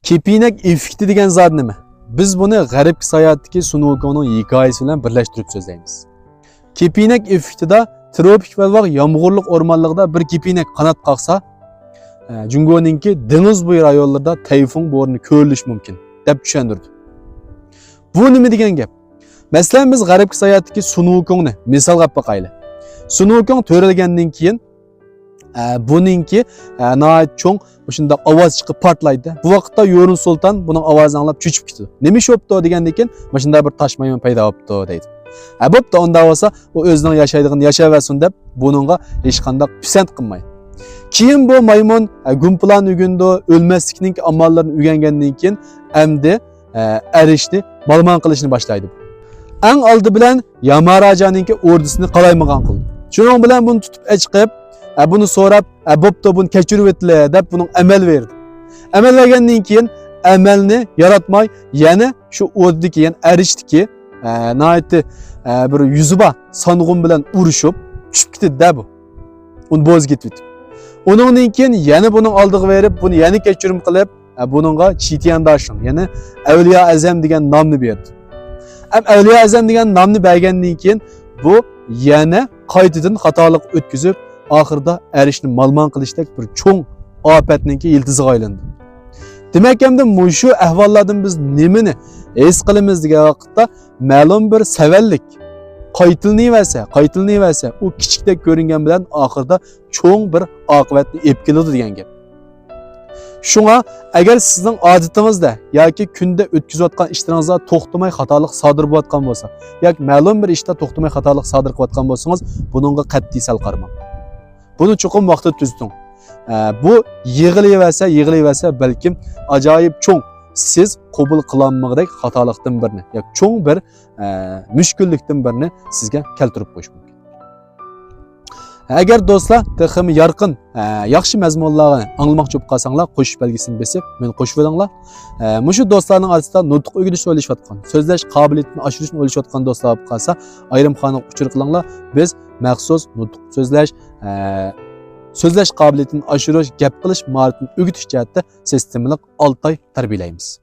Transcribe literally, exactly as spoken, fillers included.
كېپىنەك ئېففېكتى دېگەن زادى نېمە؟ بىز بۇنى غەربكە ساياھەتتىكى سۇن ۋۇكوڭنىڭ ھېكايىسى بىلەن بىرلەشتۈرۈپ سۆزلەيمىز. كېپىنەك ئېففېكتىدا تروپىك بەلباغ يامغۇرلۇق ئورمانلىقىدا بىر كېپىنەك قانات قاقسا، ئە، جۇڭگونىڭكى دېڭىز بويى رايونلىرىدا تەيفۇڭ بورىنى كۆرۈلۈشى مۇمكىن، دەپ چۈشەندۈردى. بۇ نېمە دېگەن گەپ؟ مەسىلەن، بىز غەربكە ساياھەتتىكى سۇن ۋۇكوڭنى مىسال قىلىپ باقايلى. سۇن ۋۇكوڭ تۆرەلگەندىن كېيىن، ئە، بۇنىڭكى، ئە، ناھايىتى چوڭ مۇشۇنداق ئاۋاز چىقىپ پارتلايدۇ. بۇ ۋاقىتتا يورۇن سۇلتان بۇنىڭ ئاۋازىنى ئاڭلاپ چۆچۈپ كېتىدۇ. نېمە ئىش بوپتۇ دېگەندىن كېيىن، مۇشۇنداق بىر تاش مايمۇن پەيدا بوپتۇ دەيدۇ. ھە، بوپتۇ، ئۇنداق بولسا ئۇ ئۆزىنىڭ ياشايدىغىنىنى ياشاۋەرسۇن دەپ بۇنىڭغا ھېچقانداق پىسەنت قىلمايدۇ. كېيىن بۇ مايمۇن، ئە، گۇمپىلان ئۆگىنىدۇ، ئۆلمەسلىكنىڭ ئاماللىرىنى ئۆگەنگەندىن كېيىن ئەمدى، ئە، ئەرشنى مالىمان قىلىشنى باشلايدۇ. ئەڭ ئالدى بىلەن ياماراجانىڭكى ئوردىسىنى قالايمىقان قىلدى. شۇنىڭ بىلەن بۇنى تۇتۇپ ئەچىقىپ، ئە، بۇنى سوراپ، ئە، بوپتۇ، بۇنى كەچۈرۈۋېتىلە دەپ بۇنىڭ ئەمەل بەردى. ئەمەل بەرگەندىن كېيىن ئەمەلنى ياراتماي، يەنە شۇ ئوردىدىكى، يەنى ئەرشتىكى، ئە، ناھايىتى، ئە، بىر يۈزى بار سانغۇن بىلەن ئۇرۇشۇپ چۈشۈپ كېتىدۇ-دە بۇ. ئۇنى بوزۇپ كېتىۋېتىپ. ئۇنىڭدىن كېيىن يەنە بۇنىڭ ئالدىغا بېرىپ، بۇنى يەنە كەچۈرۈم قىلىپ، ئە، بۇنىڭغا چىتيەنداشىڭ، يەنى ئەۋلىيا ئەزەم دېگەن نامنى بەردى. ئەم ئەۋلىيا ئەزەم دېگەن نامنى بەرگەندىن كېيىن بۇ يەنە قايتىدىن خاتالىق ئۆتكۈزۈپ، ئاخىرىدا ئەرشنى مالمان قىلىشتەك بىر چوڭ ئاپەتنىڭكى يىلتىزىغا ئايلاندى. دېمەك، ئەمدى مۇشۇ ئەھۋاللاردىن بىز نېمىنى ھېس قىلىمىز دېگەن ۋاقىتتا، مەلۇم بىر سەۋەنلىك قايتىلىنىۋەرسە، قايتىلىنىۋەرسە، ئۇ كىچىكتەك كۆرۈنگەن بىلەن ئاخىرىدا چوڭ بىر ئاقىۋەتنى ئېلىپ كېلىدۇ دېگەن گەپ. شۇڭا، ئەگەر سىزنىڭ ئادىتىڭىزدە ياكى كۈندە ئۆتكۈزۈۋاتقان ئىشلىرىڭىزدا توختىماي خاتالىق سادىر بولۇۋاتقان بولسا، ياكى مەلۇم بىر ئىشتا توختىماي خاتالىق سادىر قىلىۋاتقان بولسىڭىز، بۇنىڭغا قەتئىي سەل قارىماڭ. بۇنى چوقۇم ۋاقتىدا تۈزىتىڭ. ئە، بۇ يىغىلىۋەرسە، يىغىلىۋەرسە، بەلكىم ئاجايىپ چوڭ، سىز قوبۇل قىلالمىغۇدەك خاتالىقتىن بىرنى ياكى چوڭ بىر، ئە، مۈشكۈللۈكتىن بىرنى سىزگە كەلتۈرۈپ قويۇشى مۇمكىن. ئەگەر دوستلار تېخىمۇ يارقىن، ئە، ياخشى مەزمۇنلارنى ئاڭلىماقچى بولۇپ قالساڭلار، قوشۇش بەلگىسىنى بېسىپ، مېنى قوشۇۋېلىڭلار. ئە، مۇشۇ دوستلارنىڭ ئارىسىدا نۇتۇق ئۆگىنىشنى ئويلىشىۋاتقان، سۆزلەش قابىلىيىتىنى ئاشۇرۇشنى ئويلىشىۋاتقان دوستلار بولۇپ قالسا، ئايرىم خانىغا ئۇچۇر قىلىڭلار. بىز مەخسۇس نۇتۇق سۆزلەش، ئە، سۆزلەش قابىلىيىتىنى ئاشۇرۇش، گەپ قىلىش ماھارىتىنى ئۆگىتىش جەھەتتە سىستېمىلىق ئالتە ئاي تەربىيەلەيمىز.